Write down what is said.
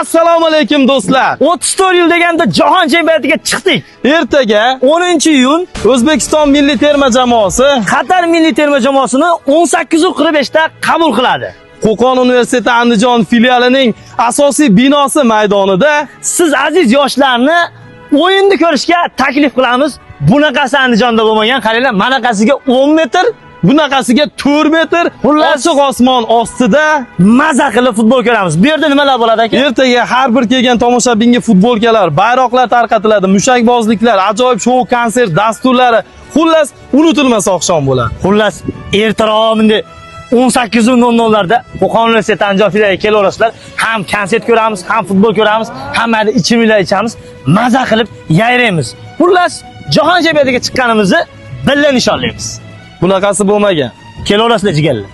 Assalomu alaykum, do'stlar. 34 yil deganda jahon chempionatiga chiqdik. Ertaga 10-iyun O'zbekiston milliy terma jamoasi Qatar milliy terma jamoasini 18:45 da qabul qiladi. Qo'qon universiteti Andijon filialining asosiy binosi maydonida Siz aziz yoshlarni o'yinni ko'rishga taklif qilamiz. Bunaqasi Andijonda bo'lmagan. Qaranglar, manaqasiga 10 metr bunaqasiga 4 metr, Xullas- ochiq osmon ostida maza qilib futbol ko'ramiz. Bu yerda nimalar bo'ladi, aka? Ertaga har bir kelgan tomoshabinga futbolkalar, bayroqlar tarqatiladi, mushakbozliklar, ajoyib shou konsert dasturlari, xullas unutilmas oqshom bo'ladi. Xullas, ertaroq bunday 18:00 larda Qo'qon universiteti Andijon filialiga kelaverasizlar. Ham konsert ko'ramiz, ham futbol ko'ramiz, ham mayda ichimliklar ichamiz, maza qilib yayraymiz. Xullas, jahon chempionatiga chiqqanimizni birga nishonlaymiz. Bunaqasi bo'lmagan. Kelaverasizlar, jigarlar.